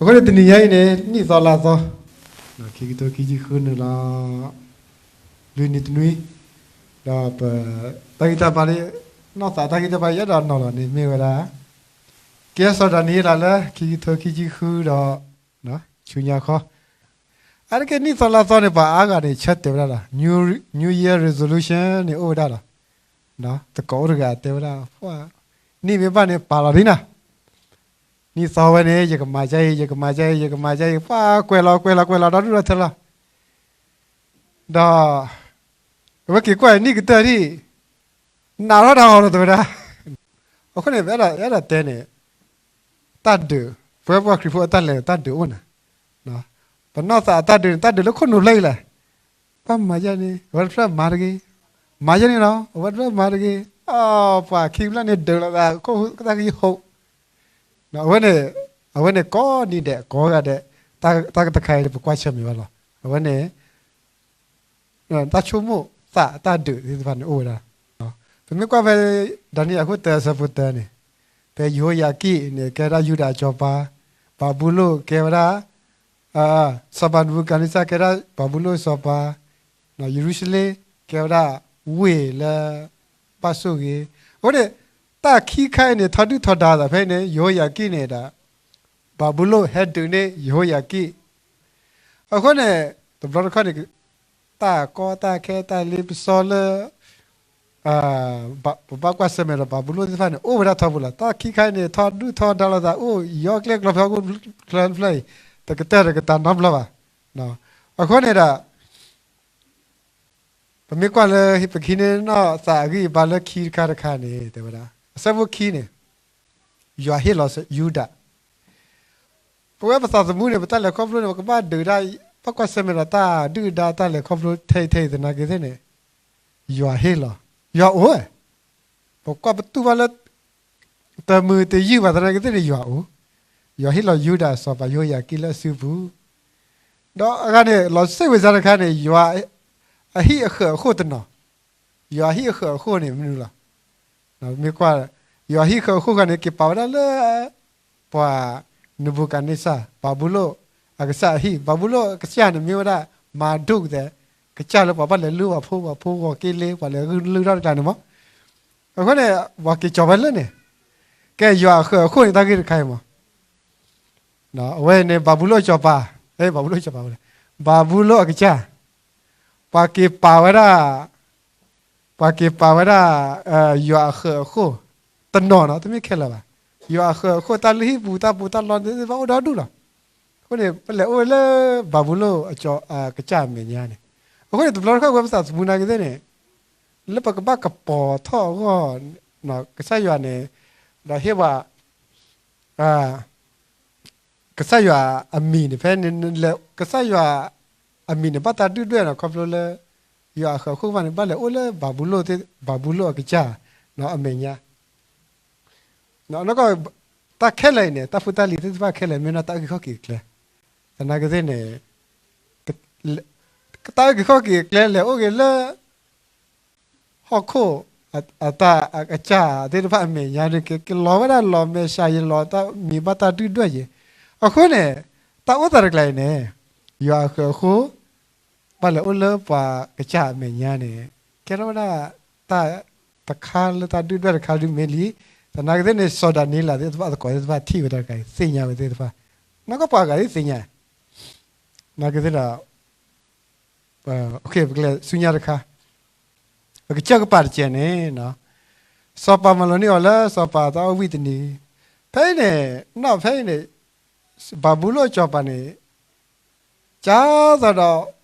အဃိန့ၣ်တနံၤညါအံၤန့ၣ် နံၣ်သီလါသီ, ခံကထိခံဆံဃုနံၣ်လီၤ, လွံၢ်နံၣ်တနွံ, ဒီးပ, တၢ်ဂံၢ်တၢ်ဘါလၢ, နီၢ်သးတၢ်ဂံၢ်တၢ်ဘါယအဲၣ်ဒိးနီၤလီၤန့ၣ်မ့ၢ်ဝဲဒၣ်, ကဲစီၤဒၤနံးယ့လးလၢခံကထိခံဆံဃုဒီး, ဆူညါခီ, အါတက့ၢ်နံၣ်သီလါသီန့ၣ် ပှၤအါဂၤန့ၣ် ဆၢတဲာ်ဝဲဒၣ်လီၤ, New Year resolution န့ၣ်အိၣ်ဝဲဒၣ်လီၤ, သကိးအိၣ်တဂၤတဲဝဲဒၣ်, နံၣ်မ့ၢ်ဘၣ်န့ၣ် ပာ်လီၤဒ်နီၤ နံၣ်သီဝဲန့ၣ် ယကမၤကါအံၤ ယကမၤကါအံၤ ယကမၤကါအံၤ ပှၤကွဲးလီၤကွဲးလီၤကွဲးလီၤဒီဒူၣ်ဒီထၢလီၤ, ဒီး, အဝဲက့ၤကွၢ်အံၤနံၣ်ကတၢၢ်ဒံၣ်, နးထီၣ်တၢ်ဟီလီၤတဲဝဲဒၣ်, အဃိန့ၣ် ပအဲၣ်ဒိးတဲန့ၣ်, တၢ်ဒုး, ပဝဲပှၤခရံာ်ဖိအတၢ်လဲၤန့ၣ် တၢ်ဒုးအိၣ်နၤ, ပနီၢ်သးအတၢ်ဒုးန့ၣ် တၢ်ဒုးလၢခိၣ်နူာ်ဖျၢၣ်အံၤလဲၣ်, ပှၤမၤယဲန့ၣ် အဝဲတဖျၢၣ်မၤတဂ့ၤ, မၤယဲန့ၣ်လီၤ အဝဲတဖျၢၣ်မၤတဂ့ၤ, ပှၤခံဖျၢၣ်န့ၣ်ဒုးလိာ်သး ခိၣ်တၢ်ကယံၢ်ဟိး အဝဲန့ၣ်, အဝဲန့ၣ်ကိးနံၤဒဲးကိးဂၤဒဲး, တၢ်တခါအံၤပကွၢ်ဆၢၣ်မဲာ်ဘၣ်လီၤ, အဝဲန့ၣ်, တၢ်ဆိကမိၣ်သးတၢ်ဒုးသ့ၣ်တဖၣ်န့ၣ်အိၣ်ဝဲဒၣ်, ပမ့ၢ်ကွၢ်ဖဲ, ဒၤနံးယ့လးအခိၣ်တၢအဆၢဖိတၢန့ၣ်, ဖဲယဟိယၤကံၣ်န့ၣ် ကဲဒၣ်ယူဒၤအစီၤပၤ, ဘၤဘူလိၣ်ကဲဝဲဒၣ်, စီၤပၤနဘူကၤနံစၢ်ကဲဒၣ်ဘၤဘူလိၣ်စီၤပၤ, ယရူၤၡလ့ၣ်ကဲဝဲဒၣ်ဝ့ၢ်လၢ, ဘၣ်ဆိၣ်ဂ့ၤ, အဃိန့ၣ်, တၢ်ခံခါအံၤန့ၣ် ထီဒုၣ်ထီဒါသးဖဲအံၤန့ၣ် ယဟိယၤကံၣ်န့ၣ်ဒီး, ဘၤဘူလိၣ်ဟဲဒုးန့ၢ်ယဟိယၤကံၣ်, အဃိန့ၣ်, တဘျီတခီၣ်န့ၣ်, တၢ်ကီတၢ်ခဲတၢ်လ့ပစီလၢ ပဘၣ်ကွၢ်ဆၢၣ်မဲာ်ဒီးဘၤဘူလိၣ်သ့ၣ်တဖၣ်န့ၣ် အိၣ်ဝဲဒၣ်ထီဘိလီၤ. တၢ်ခံခါအံၤန့ၣ် ထီဒုၣ်ထီဒါလိာ်သးအိၣ် ယီကျဲကျီဖဲဟီၣ်ခိၣ်ချၢတဖျၢၣ်အံၤ, တကတၢၢ်တကတၢၢ်နီတဘျီဘၣ်. အဃိန့ၣ်ဒီး ပမ့ၢ်ကွၢ်လၢပကဟံးန့ၢ်နီၢ်သးအဂံၢ်အဘါလၢခံတခါတခါန့ၣ် တဲဝဲဒၣ် အဆၢဖိခံန့ၣ်, ယွၤဟ့ၣ်လီၤယူဒၤ ပဝဲပသးသမူန့ၣ် ပတၢ်လဲၤခီဖျိန့ၣ် ပကဘၣ်ဒုးဒၣ်, ဘၣ်ကွၢ်ဆၢၣ်မဲာ်ဒီးတၢ်ဒုၣ်ဒါတၢ်လဲၤခီဖျိထဲအံၤထဲအံၤသနာ်က့သ့ၣ်န့ၣ်, ယွၤဟ့ၣ်လီၤ, ယွၤအိၣ်ဝဲ, ပကွၢ်ပတူၢ်ဘၣ်လၢ တမုာ်တယုၢ်ဘၣ်သနာ်က့သ့ၣ်န့ၣ် ယွၤအိၣ်, ယွၤဟ့ၣ်လီၤယူဒၤစီၤပၤယဟိယၤကံၣ်လၢအစုပူၤ, ဒီးအဂၤန့ၣ် လီၤစ့ၣ်ဝံၤစါတခါန့ၣ် ယွၤအဟံၣ်အဃၢၤအဃိၣ်တနီၤ, ယွၤအဟံၣ်အဃၢၤအဃိၣ်န့ၣ်မနုၤလီၤ. မ့ၢ်ကွၢ်, ယွၤဟံၣ်ဃၢၤအဃိၣ်တခါန့ၣ် က့ၤပာ်ဝဲဒၣ်လၢ ပှၤနဘူၤခၣ်နံစၢ် ဘၤဘူလိၣ်အကစၢ်အဟံၣ်, ဘၤဘူလိၣ်အကစၢ်န့ၣ်မ့ၢ်ဝဲဒၣ် မၤဒိၣ်ကသဲး, ကစၢ်လၢပှၤဘၣ်လဲၤလုၢ်ပှၤဖိ ပှၤဖိဂီၤက့လ့ ပှၤလဲၤလုၢ်ထီၣ်တကျါန့ၣ်မး, အဃိန့ၣ် ပှၤက့ၤကၠီၤဝဲလၢန့ၣ်, ကဲယွၤအဃၢၤအဃိၣ်န့ၣ် တၢ်ဂ့ၢ်တခါအံၤမး အဝဲန့ၣ် ဘၤဘူလိၣ်စီၤပၤ, ဘၤဘူလိၣ်စီၤပၤဝဲ, ဘၤဘူလိၣ်အကစၢ်, ပှၤက့ၤပာ်ဝဲဒၣ်, ပှၤက့ၤပာ်ဝဲဒၣ် ယွၤအဃၢၤအဃိၣ်တနီၤနီၤ တမ့ၢ်ခဲလၢာ်ဘၣ်. ယွၤအဃၢၤအဃိၣ် တၢ်လုၢ်ဟံၣ်ပူၤ တၢ်ပူၤတၢ်လီၢ်သ့ၣ်တဖၣ်အိၣ်ဒီဒူၣ်လီၤ. အဃိန့ၣ် ပလဲၤအိၣ်လၢ ဘၤဘူလိၣ်အကစၢ်အမဲာ်ညါန့ၣ်, အဃိန့ၣ် တဘျီတခီၣ်ဝဲပသးသမူသနာ်က့သ့ၣ်န့ၣ်, လၢပကဘၣ်ကပီၤထီၣ်အဂီၢ်, ကစၢ်ယွၤန့ၣ် ဒီးဟ့ၣ်ပှၤ ကစၢ်ယွၤအမံၤန့ၣ် ဖဲန့ၣ် ကစၢ်ယွၤအမံၤန့ၣ် ဘၣ်တၢ်ဒုၣ်ဒွဲၣ်နီၤ ခီဖျိလၢ ယွၤအဃၢၤအဃိၣ်တဖၣ်န့ၣ် ဘၣ်လဲၤအိၣ်လၢ ဘၤဘူလိၣ်အကစၢ်အမဲာ်ညါ, တၢ်ခဲလၢာ်အံၤန့ၣ် တၢ်ဖိတၢ်လံၤသ့ၣ်တဖၣ်ခဲလၢာ် မ့ၢ်ဝဲဒၣ်တၢ်အုၣ်က့ၤခီၣ်က့ၤအကျဲ, သနာ်က့သ့ၣ်န့ၣ် တၢ်အုၣ်က့ၤခီၣ်က့ၤအကျဲလဲၤအိၣ်က့ၤလၢ ဟီၣ်ခိၣ် အတၢ်အကစၢ်သ့ၣ်တဖၣ်အမဲာ်ညါန့ၣ် ကလီၤဝဲဒၣ်လီၤမဲာ်ဆှးယံၤလီၤ တၢ်မံၤဘၣ်တၢ်ဒုၣ်ဒွဲၣ်ယံၤ, အဃိန့ၣ် တၢ်အိၣ်သးတကျါအံၤန့ၣ် ယွၤအဃၢၤအဃိၣ် ဘၣ်လဲၤအိၣ်လၢပှၤကစၢ်အမဲာ်ညါန့ၣ် ကဲထီၣ်ဝဲဒၣ် တၢ်တခါလၢတၢ်ဒုၣ်ဒွဲၣ်တခါဒုးမ့ၢ်လံ, သနာ်က့သ့ၣ်န့ၣ် စီၤဒၤနံးယ့လးသ့ၣ်တဖၣ် သကိးသ့ၣ်တဖၣ်ထံၣ်ဝဲတၢ်တခါအံၤ သ့ၣ်ညါဝဲသ့ၣ်တဖၣ်, နီၢ်ကီၢ်ပှၤအဂၤသ့ၣ်သ့ၣ်ညါ, သနာ်က့သ့ၣ်ဒီး ပကလဲၤဆူညါတခါ, ပကစၢၢ်ကပၤတစဲးန့ၣ်, စီၤပၤမၤလိာ်န့ၢ်အီၤလၢစီၤပၤတၢ်အိၣ်ဝံၣ်တနံၤ, ဖဲအံၤန့ၣ် နီၢ်ဖဲအံၤန့ၣ် ဘၤဘူလိၣ်စီၤပၤန့ၣ် ကသိးဒီး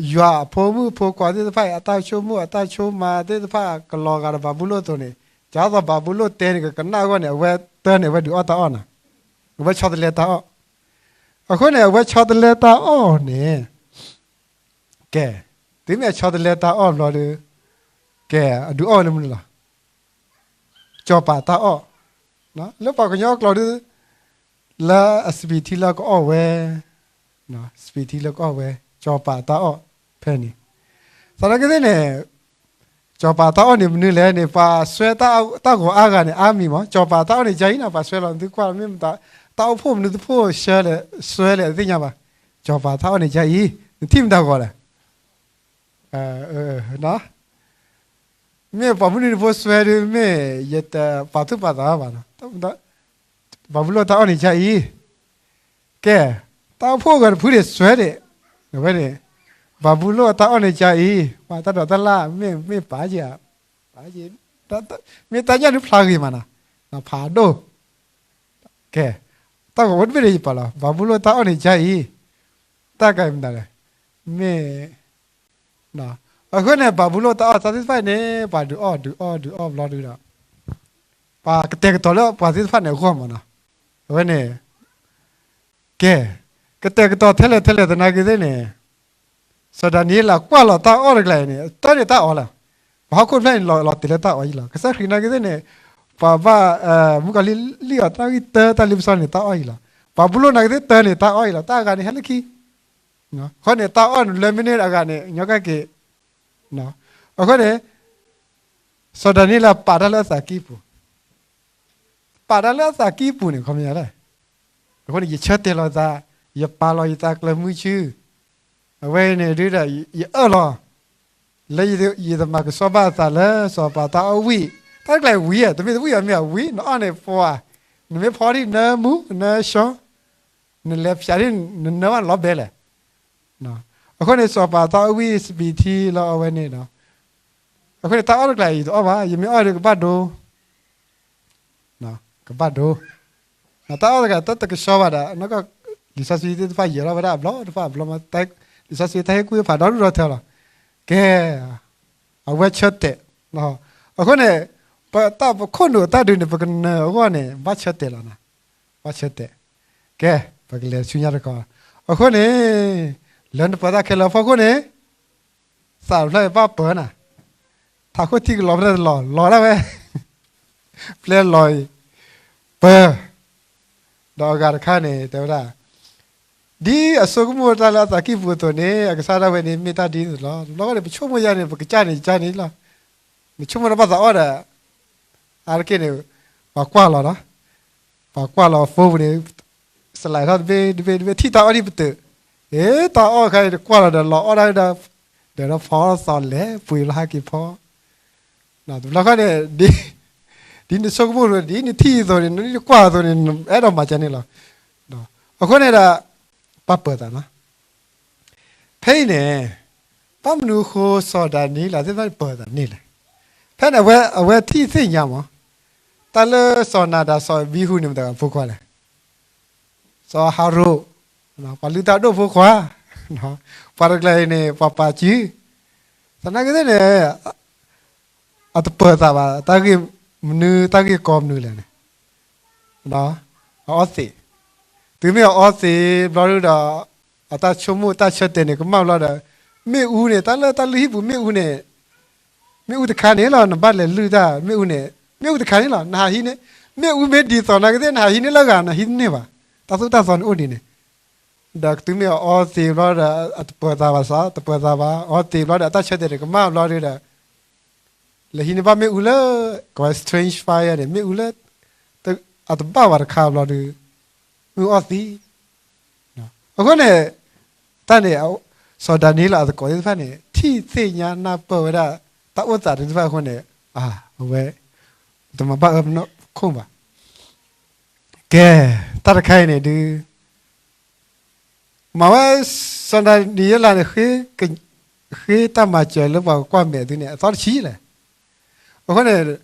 ယွၤအဖိမုၣ်ဖိခွါသ့ၣ်တဖၣ်အံၤ အတၢ်ဆိကမိၣ်အတၢ်ဆိကမးသ့ၣ်တဖၣ် ကလီၤဂာ်ဒီးဘၤဘူလိၣ်အသိးန့ၣ်, ကသိးဘၤဘူလိၣ်တဲန့ၣ် ကကနၣ်အဂီၢ်န့ၣ် အဝဲတၢ်န့ၣ် အဝဲဒုးအီၣ်တၢ်အီၣ်နၤ, အဝဲဆီတလဲတၢ်အီၣ်, အဃိန့ၣ် အဝဲဆီတလဲတၢ်အီၣ်န့ၣ် ကဲ, တုၤမ့ၢ်အဆီတလဲတၢ်အီၣ်ဘျီဒီး, ကဲ, အဒုးအီၣ်ဝဲလၢမနုၤလီၤ. စီၤပၤတၢ်အီၣ်, လၢပှၤကညီကျိာ်ဒီး, လၢအစပံးထံလၢကအီၣ်ဝဲ, စပံးထံလၢကအီၣ်ဝဲ, စီၤပၤတၢ်အီၣ်ဖဲန့ၣ်, သနာ်က့သ့ၣ်န့ၣ်, စီၤပၤတၢ်အီၣ်န့ၣ်မနုၤလဲၣ်န့ၣ် ပှၤစွဲတၢ်ဂီၤအါဂၤန့ၣ် အါမံၤမး, စီၤပၤတၢ်အီၣ်န့ၣ် ယၤအံၤနီၤ ပှၤစွဲလီၤသုကွၢ်မ့ၢ်မတၤ တၢ်အိၣ်ဖှိၣ်မနုၤတဖှိၣ်ဆှၢလဲၣ်, စွဲလဲၣ်တသ့ၣ်ညါဘၣ်. စီၤပၤတၢ်အီၣ်န့ၣ်ကအံၤ, နထံၣ်မတၤဂီၤလဲၣ်. မ့ၢ်ပှၤမနုၤတဖိစွဲဒ်မ့ၢ် ယတပာ်သူၣ်ပာ်သးဘၣ်နီၤ. ဘၤဘူလိၣ်တၢ်အီၣ်န့ၣ်ကအံၤ, ကဲ, တၢ်အိၣ်ဖှိၣ်အဂၤတဖုန့ၣ်စွဲဒၣ်, အဝဲန့ၣ်, ဘၤဘူလိၣ်တၢ်အီၣ်န့ၣ်ကအံၤ, ပှၤတၢ်ဒိးတၢ်လၢ် မ့ၢ်မ့ၢ်ပာ်က့ၤ, ပာ်က့ၤ, မ့ၢ်တၢ်ညၣ်ဒုးဖျါဂ့ၤမးနီၤ, ဖးဒိၣ် ကဲ, တၢ်ဂီၤဝဲတဘ့ၣ်ဒီးယပာ်လီၤ, ဘၤဘူလိၣ်တၢ်အီၣ်န့ၣ်ကအံၤ, တၢ်ကမၤလဲၣ်, မ့ၢ်, အဃိန့ၣ် ဘၤဘူလိၣ်တၢ်အီၣ်တၢ်သ့ၣ်တဖၣ်န့ၣ် ပှၤဒုးအီၣ်ဒုးအီၣ်ဒုးအီၣ်ဘျီဒုဒီး, ပှၤကတဲာ်ကတီၤလၢပှၤသ့ၣ်တဖၣ်န့ၣ်အဂီၢ်မးနီၤ, အဝဲန့ၣ်, ကဲ, ကတဲာ်ကတီၤထဲလဲၣ်ထဲလဲၣ်သနာ်က့သ့ၣ်န့ၣ်, စီၤဒၤနံးယ့လးကွၢ်လီၤတၢ်အီၣ်တကျါအံၤန့ၣ် တၢ်န့ၣ်တၢ်အီၣ်လီၤ. ပှၤဟီၣ်ခိၣ်ဖျၢၣ်န့ၣ် လီၤတဲာ်လၢတၢ်အီၣ်ယံလီၤ. ကစၢ်ခရံာ်နာ်က့သ့ၣ်န့ၣ်, ပှၤဘၣ်, မုၣ်ကီၤလံၢ်လံၣ်အီၤတၢ်ဂံၢ်တၢ တၢ်လ့ပစီန့ၣ် တၢ်အီၣ်ယံလီၤ. ပှၤဘူလိၣ်နာ်က့သ့ၣ်တၢ်န့ၣ် တၢ်အီၣ်ယံလီၤ. တၢ်အဂၤန့ၣ် ဟဲလၢခံ, အဃိန့ၣ် တၢ်အီၣ်န့ၣ်လၢမ့ၢ်န့ၢ်အဂၤန့ၣ် ညီကဲက့ၤ, အဃိန့ၣ်, စီၤဒၤနံးယ့လးပာ်တၢ်လၢအသးကံၢ်ပူၤ ပာ်တၢ်လၢအသးကံၢ်ပူၤန့ၣ် ခီပညီလဲၣ်. အဃိန့ၣ် ယဆၢတဲာ်လီၤသး, ယပာ်လီၤယသးကျၢၤမုဆူ, အဝဲအံၤန့ၣ်ဒုဒီး ယအၢၣ်လီၤ, လၢယတမၤကဆှီဘၣ်အသးလၢစီၤပၤတၢ်အီၣ်ဝံၣ်, တၢ်တကျါအံၤဝံၣ်ဧါ, တမ့ၢ်တဝံၣ်အမ့ၢ်အဝံၣ်, နအီၣ်န့ၣ်ပှၤ, နမ့ၢ်ဖီဒံၣ်နၢမူနၢဆှီ, နလဲၤဖျးဒံၣ်နနၢဘၣ်လီၤဘဲလဲၣ်. အဃိန့ၣ် စီၤပၤတၢ်အီၣ်ဝံၣ်စပံးထံလၢအဝဲန့ၣ်ဒီး, အဃိန့ၣ် တၢ်အီၣ်တကျါအံၤတအီၣ်ဘၣ်, ယမ့ၢ်အီၣ်ဒီးကဘၣ်ဒိ, ကဘၣ်ဒိ, တၢ်အီၣ်တကျါတတကဆှီဘၣ်ဒီး နီၢ်ကီၢ် လံာ်စီဆှံသ့ၣ်တဖၣ်ယဲၤထီၣ်ဝဲဒၣ်အဘျီတဖၣ်အဘျီမး, လံာ်စီဆှံတၢ်ဟ့ၣ်ကူၣ်ဟ့ၣ်ဖးဒီဒူၣ်ဒီထၢလီၤ. ကဲ, အဝဲဆၢတဲာ်, အဃိန့ၣ်, ပတၢ်ပခိၣ်နူာ်တၢ်ဒုးန့ၣ် ပကနၢၤအဂီၢ်န့ၣ် ဘၣ်ဆၢတဲာ်လီၤနၤ, ဘၣ်ဆၢတဲာ်, ကဲ, ပကလဲၤဆူညါတခီ, အဃိန့ၣ်, လၢနပၢၤတၢ်ခဲလၢာ်အဖီခိၣ်န့ၣ် သးတဖျၢၣ်ဘၣ်ပၢၤနၤ, ထးခိၣ်ထံကလီၤဖဲလဲၣ်တလီၤ လီၤဒၣ်ဝဲ, ပျဲလီၤအံၤ, ပၢၤ, ဒီးအဂၤတခါန့ၣ် တဲဝဲဒၣ်, ဒ်အဆိကမိၣ်တၢ်လၢအသးကံၢ်ပူၤအသိးန့ၣ် အကစၢ်ဒၣ်ဝဲန့ၣ် မ့ၢ်တၢ်ဒ်န့ၣ်လီၤ. တဘျီဃီန့ၣ် ပဆိကမိၣ်ယါန့ၣ် ပကစၢ်န့ၣ် ကစၢ်န့ၣ်လီၤ. နဆိကမိၣ်တၢ်ဘၣ်သးအီၣ်ဒီး, အါတက့ၢ်န့ၣ်, ပှၤကွၢ်လီၤလီၤ, ပှၤကွၢ်လီၤအဖိပူၤန့ၣ် စလဲးထီၣ်တဘ့ၣ်တဘ့ၣ်တဘ့ၣ် ထံၣ်တၢ်အီၣ်ဒံးပတုာ်, အ့ တၢ်အီၣ်ခါအံၤတကွၢ်လီၤဒီး လီၤအီၣ်ဒၣ်ဒီး, ဒီးဖီသီလဲၤပှ့ၤလီၤဟဲက့ၤဖီ, တဘျီဃီန့ၣ်, ဒ်နဆိကမိၣ်အသိး ဒ်နထံၣ်အသိးန့ၣ် နကွၢ်အသိးန့ၣ် အဲၣ်ဒိးမၤကန့ၣ်လီၤ. အဃိန့ၣ်ဒီး, ပာ်ပၢၤသးနီၤ, ဖဲအံၤန့ၣ်, ဘၣ်မနုၤအဃိစီၤဒၤနံးယ့လးသ့ၣ်တဖၣ်န့ၣ်ပၢၤသးန့ၣ်လဲၣ်. ဖဲန့ၣ် အဝဲထံၣ်သ့ၣ်ညါမး, တၢ်လၢစီၤနၤဒၤစီၤအဘံဟူန့ၣ် မတၤဂၤဖိခွါလဲၣ်. စီၤအၤဟရိၣ်, ပှၤလုၢ်တၢ်ဒိၣ်ဖိခွါ, ပှၤတကျါအံၤန့ၣ် ပှၤပာ်စု, သနာ်က့သ့ၣ်န့ၣ်, အတပၢၤသးဘၣ် တၢ်ဂ့ၢ်မနုၤ တၢ်ဂ့ၢ်ကီမနုၤလဲၣ်န့ၣ်, အအီသံး, တုၤမ့ၢ်အအီသံးဘျီဒုဒီး, အတၢ်ဆိကမိၣ်တၢ်ဆၢတဲာ်န့ၣ် ကမၣ်ဘျီဒီး, မ့ၣ်အူန့ၣ် တၢ်လၢတၢ်လုၢ်ဟံၣ်ပူၤမ့ၣ်အူန့ၣ်, မ့ၣ်အူတခါန့ၣ်လီၤ နဘၣ်လဲၤလုၢ်တၢ်မ့ၣ်အူန့ၣ်, မ့ၣ်အူတခါန့ၣ်လီၤ နဟးဟံးန့ၢ်, မ့ၣ်အူမ့ၢ်ဒ်သိးနာ်က့သ့ၣ် နဟးဟံးန့ၢ်လၢဂၤ နဟံးတန့ၢ်ဘၣ်, တၢ်သိၣ်တၢ်သီန့ၣ်အိၣ်ဒ်န့ၣ်, ဒီးတုၤမ့ၢ်အအီသံးဘျီဒီး အတပၢၤသးဘၣ်စး တပၢၤသးဘၣ် အအီသံးဘျီဒီး အတၢ်ဆၢတဲာ်န့ၣ် ကမၣ်ဘျီဒုဒီး လဲၤဟံးန့ၢ်ဘၣ်မ့ၣ်အူလၢ, ကဝဲ strange fire န့ၣ် မ့ၣ်အူလၢ, အတဘၣ်ဘၣ်တခါဘျီဒီး, မ့ၣ်အူအီသံး, အဃိန့ၣ်, တၢ်န့ၣ်, စီၤဒၤနံးလးအသကိးသ့ၣ်တဖၣ်န့ၣ် ထံၣ်သ့ၣ်ညါနၢ်ပၢၢ်ဝဲဒၣ်, တၢ်အိၣ်သးသ့ၣ်တဖၣ်အဃိန့ၣ်, အဝဲ, တမၤဘၣ်အၢပနီၢ်ခိၣ်ဘၣ်. ကဲ, တၢ်တခါအံၤန့ၣ်ဒုး မၤဝဲ, စီၤဒၤနံးယ့လးန့ၣ်, ဃ့တၢ်မၤစၢၤလၢပှၤကကွၢ်မဲာ်သုန့ၣ် အသီတဆံလဲၣ်. အဃိန့ၣ်,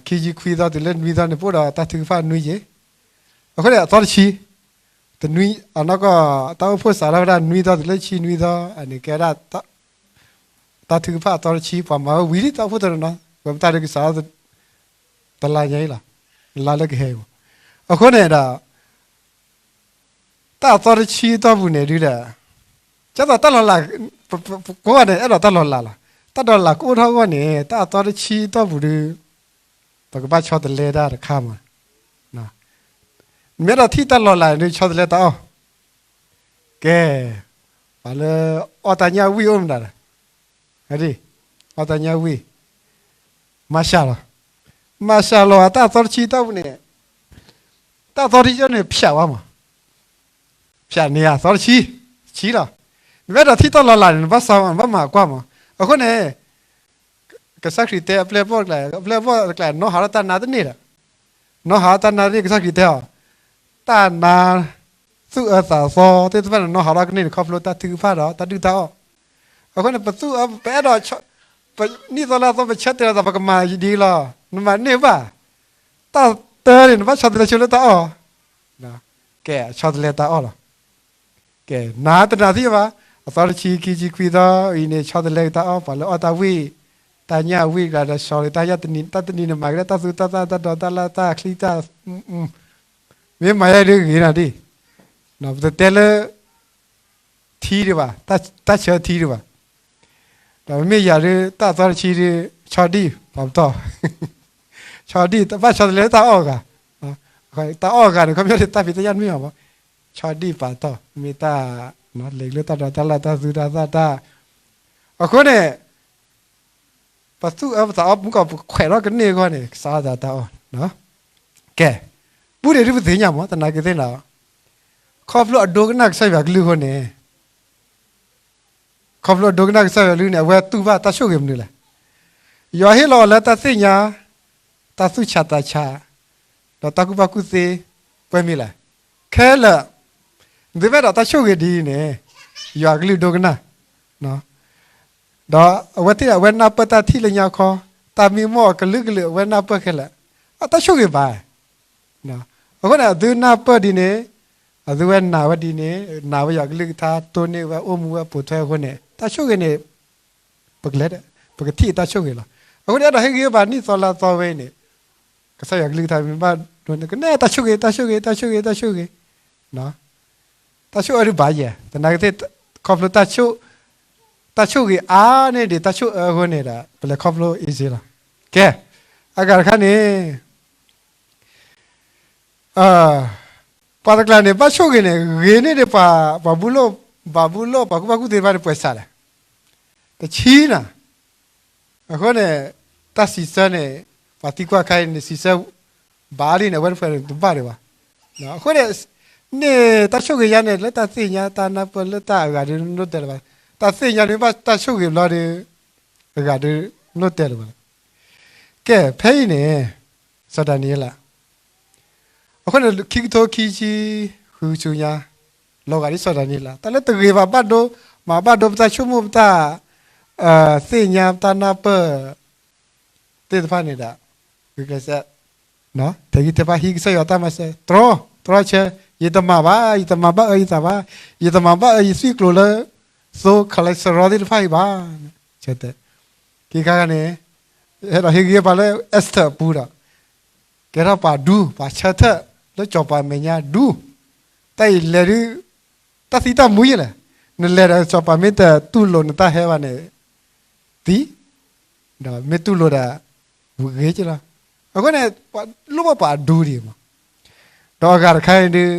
ခံဆံခွံသီတုၤလၢနွံသီန့ၣ် ပအိၣ်ဒီးတၢ်ထုကဖၣ်နွံယ့ၤ, အဃိန့ၣ် အသီတဆံ, တနွံ, အနီၢ်ကီၢ်, တၢ်အိၣ်ဖှိၣ်စးထီၣ်ဝဲဒၣ်နွံသီတုၤလၢဆံနွံသီ, အန့ၣ်ကဲဒၣ် တၢ်ထုကဖၣ်အသီတဆံ ပှၤမၤဝဲဝံၤလံတၢ်အိၣ်ဖှိၣ်တနီၤနီၤ, ဝဲပတၢ်ဒုးကစးထီၣ် တလါညါအံၤလီၤ, လါလၢကဟဲအံၤ, အဃိန့ၣ်ဒီး တၢ်အသီတဆံတီၢ်ပူၤန့ၣ်ဒုဒီး, ကသိးတၢ်လီၤလး, ပကိးဂၤန့ၣ် အဲၣ်ဒိးတၢ်လီၤလးလီၤ, တၢ်လီၤလးကအိၣ်ထီၣ်အဂီၢ်န့ၣ် တၢ်အသီတဆံတီၢ်ပူၤဒု, ပကဘၣ်ဆီတလဲတၢ်တခါမး, မ့ၢ်အဲၣ်ဒိးထံၣ်တၢ်လီၤလးန့ၣ်ဒု ဆီတလဲတၢ်အီၣ်, ကဲ, ပှၤလၢအီၣ်တၢ်ညၣ်ဝံၣ်အိၣ်မတၤလဲၣ်, အီၣ်တၢ်ညၣ်ဝံၣ်, မၤရှးလီၤ, မၤရှးလီၤအတၢ်အသီတဆံတီၢ်ပူၤန့ၣ်, တၢ် တၢ်သီတဆံန့ၣ် ဖျးဝဲမး, ဖျးန့ၢ်အသီတဆံ, တဆံလီၤ. နမ့ၢ်အဲၣ်ဒိးထံၣ်တၢ်လီၤလးန့ၣ် နဘၣ်စး နဘၣ်မၤကွၢ်မး. အဃိန့ၣ် ကစၢ်ခရံာ်တဲအပျဲၢ်အဘီၣ်တကျါ, အပျဲၢ်အဘီၣ်တကျါ နီၢ်ဟးထီၣ်တၢ်နါတန့ၢ်ဒီး, နီၢ်ဟးထီၣ်တၢ်နါတန့ၢ် ကစၢ်ခရံာ်တဲအီၤ, တၢ်နါ သူၣ်အၢသးသီသ့ၣ်တဖၣ်န့ၣ် နီၢ်ဟးထီၣ်ကန့ၢ်န့ၣ် ခီဖျိတၢ်ထုကဖၣ်ဒီးတၢ်ဒုၣ်တၢ်အီၣ်. အဃိန့ၣ် ပသူၣ်အၢ ပအဲၣ်ဒိး ပနံၣ်သီလါသီ ပဆၢတဲာ်လီၤသး ပကမၤဒ်လီၤ, နမၤန့ၢ်ဘၣ်. တၢ်တၢန့ၣ် နဘၣ်ဆီတလဲဆိလၢတၢ်အီၣ်, ကဲ ဆီတလဲတၢ်အီၣ်လီၤ. ကဲ နၤတနၤသ့ၣ်ဘၣ်, အသီတဆံ ခံဆံ ခွံသီအံၤန့ၣ် ဆီတလဲတၢ်အီၣ် ပှၤလၢအီၣ်တၢ်ဝံၣ်, တၢ်ညၣ်ဝံၣ်ကျါဒီး ဆီလီၤတၢ်ညၣ်တနံၤ, တၢ်တနံၤန့ၣ် မၤက့ၤလၢတၢ်သူတၢ်သၣ် တၢ်ဒိးတၢ်လၢ် တၢ်ချံတၢ်, မ့ၢ်မၤယဲဒ်ဂ့ၤနၤဒ်, ပတတဲလၢ ထံဒံးဘၣ်, တၢ်ဆၢထံဒံးဘၣ်. ဒီးမ့ၢ်ယၤဒ် တၢ်သီတဆံဒ် ဆီဒံၣ်ပာ်ပတီၢ်, ဆီဒံၣ် ဘၣ်ဆီတလဲလၢတၢ်အီၣ်အဂၤ, တၢ်အီၣ်အဂၤန့ၣ် ခီပညီန့ၣ် တၢ်ဖံးတၢ်ညၣ်တမ့ၢ်ဘၣ်မး, ဆီဒံၣ်ပာ်ပတီၢ် မ့ၢ်တၢ်လဲၤက့ၤလၢတၢ်ဒိးတၢ်လၢ် တၢ်သူတၢ်သၣ်တၢ်. အဃိန့ၣ် ပသူၣ်အၢပသးအီၣ် မုၢ်ကီၢ်ပခွဲးထီၣ်ကန့ၢ်အဂီၢ်န့ၣ် ကစၢ်အီၣ်သးတၢ်အီၣ်. ကဲ, ပူၤန့ၣ်ဒ်ပသ့ၣ်ညါမး သနာ်က့သ့ၣ်နီၤ, ခီဖျိအဒိကနၣ်ကစၢ်ယွၤကလုၢ်အဃိန့ၣ်, ခီဖျိအဒိကနၣ်ကစၢ်ယွၤကလုၢ်န့ၣ် အဝဲတူၢ်ဘၣ်တၢ်ဆိၣ်ဂ့ၤမနုၤလဲၣ်. ယွၤဟ့ၣ်လီၤအီၤလၢတၢ်သ့ၣ်ညါ, တၢ်သူၣ်ဆးသးဆး, ဒီးတၢ်ကူၣ်ဘၣ်ကူၣ်သ့ ပှဲၤမံၤလဲၣ်. ခဲလၢာ်, ဒ်မ့ၢ်ဒီးတၢ်ဆိၣ်ဂ့ၤဒ်အံၤန့ၣ်, ယွၤကလုၢ်ဒိကနၣ် ဒီးအဝဲသ့ၣ်အဝဲနၢ်ပၢၢ်တၢ်ထံၣ်လၢညါခီ, တၢ်မံမီၢ်အကလုာ်ကလုာ်အဝဲနၢ်ပၢၢ်ခဲလၢာ်, အတၢ်ဆိၣ်ဂ့ၤဘၣ်. အဃိန့ၣ် အသုနၢ်ပၢၢ်ဒ်န့ၣ်, အသုဝဲနာ်ဝဲဒ်န့ၣ်, နာ်ဝဲယွၤကလုၢ်ကထါ တိၢ်န့ၢ်ဝဲအိၣ်မူဝဲပိာ်ထွဲအဃိန့ၣ် တၢ်ဆိၣ်ဂ့ၤန့ၣ် ပကလဲၤ, ပကထံၣ်တၢ်ဆိၣ်ဂ့ၤလီၤ. အဃိန့ၣ် အဲၣ်ဒိးဟ့ၣ်ဂံၢ်ဘါနံၣ်သီလါသီဝဲအံၤန့ၣ်, ကစၢ်ယွၤကလုၢ်ကထါမ့ၢ်ဘၣ်ဒိန့ၣ် ကနဲၣ်တၢ်ဆိၣ်ဂ့ၤ တၢ်ဆိၣ်ဂ့ၤ တၢ်ဆိၣ်ဂ့ၤ တၢ်ဆိၣ်ဂ့ၤ တၢ်ဆိၣ်အၢဒုးဘၣ်ယဲ, သနာ်က့သ့ၣ်, ခီဖျိ တၢ်ဆိၣ်ဂ့ၤအါန့ၢ်ဒံးတၢ်ဆိၣ်အၢအဃိန့ၣ်ဒီး ပလဲၤခီဖျိ easy လီၤ. ကဲ, အဂၤတခါန့ၣ်, ပှၤတကျါန့ၣ် ဘၣ်ဆိၣ်ဂ့ၤန့ၣ် ဂ့ၤန့ၢ်ဒံးပှၤ, ပှၤဘူလိၣ်, ဘၤဘူလိၣ် ပှၤကူၣ်ဘၣ်ကူၣ်သ့တဖၣ်န့ၣ် ပှဲၤစးလဲၣ်, တဆံနၤ. အဃိန့ၣ် တၢ်စံးဆၢန့ၣ်, ပှၤသံကွၢ်ခါအံၤန့ၣ် စံးဆၢဘၣ်လံန့ၣ် အဝဲတဖၣ်န့ၣ်တဘၣ်ဒံးဘၣ်. အဃိန့ၣ်, န့ၣ်တၢ်ဆိၣ်ဂ့ၤယါန့ၣ် လၢတၢ်သ့ၣ်ညါတၢ်နၢ်ပၢၢ်လၢတၢ်အဂၤဒုး လိၣ်တဲလၢၤဘၣ်. တၢ်သ့ၣ်ညါန့ၣ် ဘၣ်တၢ်ဆိၣ်ဂ့ၤဘျီဒီး အဂၤဒုးလိၣ်တဲလၢၤဘၣ်. ကဲ, ဖဲအံၤန့ၣ် စီၤဒၤနံးယ့လး, အဃိန့ၣ် ခံကထိခံဆံဃုဆူညါ, လီၤဂာ်ဒ်စီၤဒၤနံးယ့လး တၢ်လၢတဂ့ၤဘၣ်ဘၣ်ဒိ, မၤဘၣ်ဒိပတၢ်ဆိကမိၣ် ပတၢ်သ့ၣ်ညါ ပတၢ်နၢ်ပၢၢ်သ့ၣ်တဖၣ်န့ၣ်ဒီး, ဂုာ်ကျဲးစၢး ထဲးဂံၢ်ထဲးဘါ ဟံးကစၢ်ယွၤတၢ်မၤစၢၤ, တြီ, တြီဆၢ, ယတမၤဘၣ်, ယတမၤဘၣ်အၢယသးဘၣ်, ယတမၤဘၣ်အၢယသွံၣ်ကျိၤလၢ သိ cholesterol သ့ၣ်တဖၣ်အံၤဘၣ်. ခံခါန့ၣ်, အဲၣ်ဒိးဟ့ၣ်ဂံၢ်ဟ့ၣ်ဘါလၢ Esther အပူၤဒီး, ကဲထီၣ်ပှၤဒူ, ပှၤဆၢထၢၣ်လၢစီၤပၤမဲာ်ညါဒူ, တၢ်အံၤလဲၤဒုး, တၢ်သံတၢ်မူယဲလဲၣ်, နလဲၤဒီးစီၤပၤမ့ၢ်တတူၢ်လိာ်နတၢ်ဟဲဘၣ်န့ၣ် သံ, ဒီးမ့ၢ်တူၢ်လိာ်ဒီး, ဂ့ၤက့လီၤ. အဃိန့ၣ်, လိၣ်ဘၣ်ပှၤအဒူဒံးမး, ဒီးအဂၤတခါအံၤဒုး,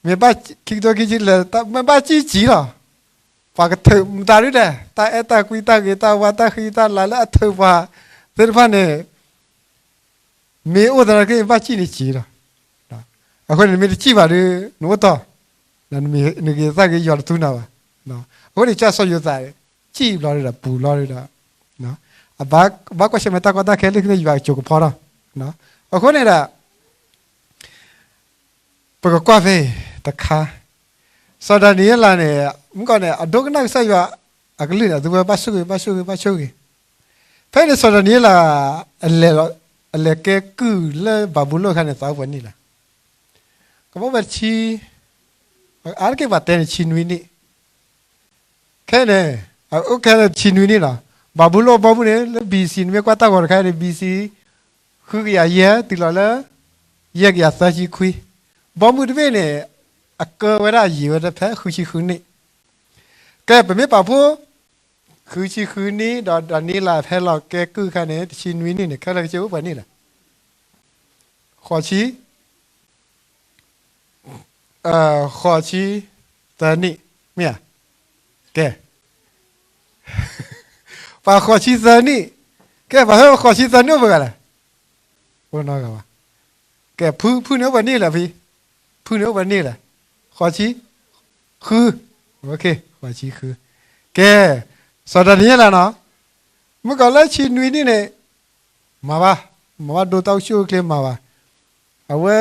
မ့ၢ်ဘၣ်ခံကထိခံဆံလဲၣ်, မ့ၢ်ဘၣ်စံၣ်စံၣ်လီၤ. ပှၤကထုးမတၤဒုဒဲး, တၢ်အဲၣ်တၢ်ကွံ တၢ်ဂ့ၤတၢ်ဝါ တၢ်ဃံတၢ်လၤလၢအထုးပှၤသ့ၣ်တဖၣ်န့ၣ်, မ့ၢ်အိၣ်သနာ်က့ ဘၣ်စံၣ်န့ၣ်စံၣ်လီၤ. အဃိန့ၣ် နမ့ၢ်တစံၣ်ဘၣ်ဒီး နအိၣ်တီၢ်, နဂ့ၤသးဂ့ၤယွၤတသူနၤဘၣ်. အဃိန့ၣ် ကစၢ်စီၤယိၤသး စံၣ်ဘျီဒီး ပူၤဘျီဒီး, အဘၣ်ကွၢ်ဆၢၣ်မဲာ်တၢ်ကီတၢ်ခဲလၢခံန့ၣ် ယွၤကစိာ်ကဖီထီၣ်. အဃိန့ၣ်ဒီး ပကကွၢ်ဖဲအံၤတခါ, စီၤဒၤနံးယ့လးန့ၣ်, မုၢ်ကီၢ်န့ၣ် အဒိကနၣ်ကစၢ်ယွၤအကလုၢ်န့ၣ် အသုဝဲဘၣ်ဆိၣ်ဂ့ၤ ဘၣ်ဆိၣ်ဂ့ၤ ဘၣ်ဆိၣ်ဂ့ၤ. ဖဲန့ၣ်စီၤဒၤနံးယ့လး အလဲၤကဲကုၢ်လၢဘၤဘူလိၣ်အခါန့ၣ် သးအိၣ်ပှဲၤနံၣ်လဲၣ်. ကဘၣ်ဝဲတဆံ, အါတက့ၢ်ပှၤတဲန့ၣ် ဆံနွံနံၣ်. ခဲန့ၣ်, အိၣ်ခဲလၢာ်တဆံနွံနံၣ်လီၤ. ဘၤဘူလိၣ်အဘီအမုၢ်န့ၣ် လၢ B C နမ့ၢ်ကွၢ်တၢ်ဂီၤတခါန့ၣ် B C ဃုကယၤယဲၢ် တုၤလီၤလၢ ယဲၢ်ကယၤသၢဆံခွံ. ဘီမုၢ်တဘ့ၣ်န့ၣ် အကၢဝဲဒၣ်ယံာ်ဝဲဒၣ်ဖဲဃုဆံဃုနံၣ်. ကဲ ပမ့ၢ်ပာ်ဖှိၣ် ဃုဆံဃုနံၣ် ဒီးဒၤနံးယ့လးဖဲလီၤကဲကုၢ်အခါန့ၣ် တဆံနွံနံၣ်န့ၣ် ခဲလၢာ်ကစၢ်အိၣ်ပှဲၤနံၣ်လဲၣ်. ဃိးဆံ ဃိးဆံသၢနံၣ်, မ့ၢ်ဧါ. ကဲ, ပှၤဃိးဆံသၢနံၣ်, ကဲ ပှၤဟဲဃိးဆံသၢနံၣ်အိၣ်ပှဲၤဂၤလဲၣ်. အိၣ်နီတဂၤဘၣ်. ကဲ ဖု ဖုန့ၣ်အိၣ်ပှဲၤနံၣ်လဲၣ်ဖံ, ဖုန့ၣ်အိၣ်ပှဲၤနံၣ်လဲၣ်, ဃိးဆံဃု, ဃိးဆံဃု, ကဲ, စီၤဒၤနံးယ့လးနီၤ, မုၢ်ကီၤလၢဆံနွံနံၣ်န့ၣ်, မၤဘၣ်, မၤဘၣ်ဒိတၢ်အိၣ်ဆူၣ်အိၣ်ချ့မၤဘၣ်, အဝဲ,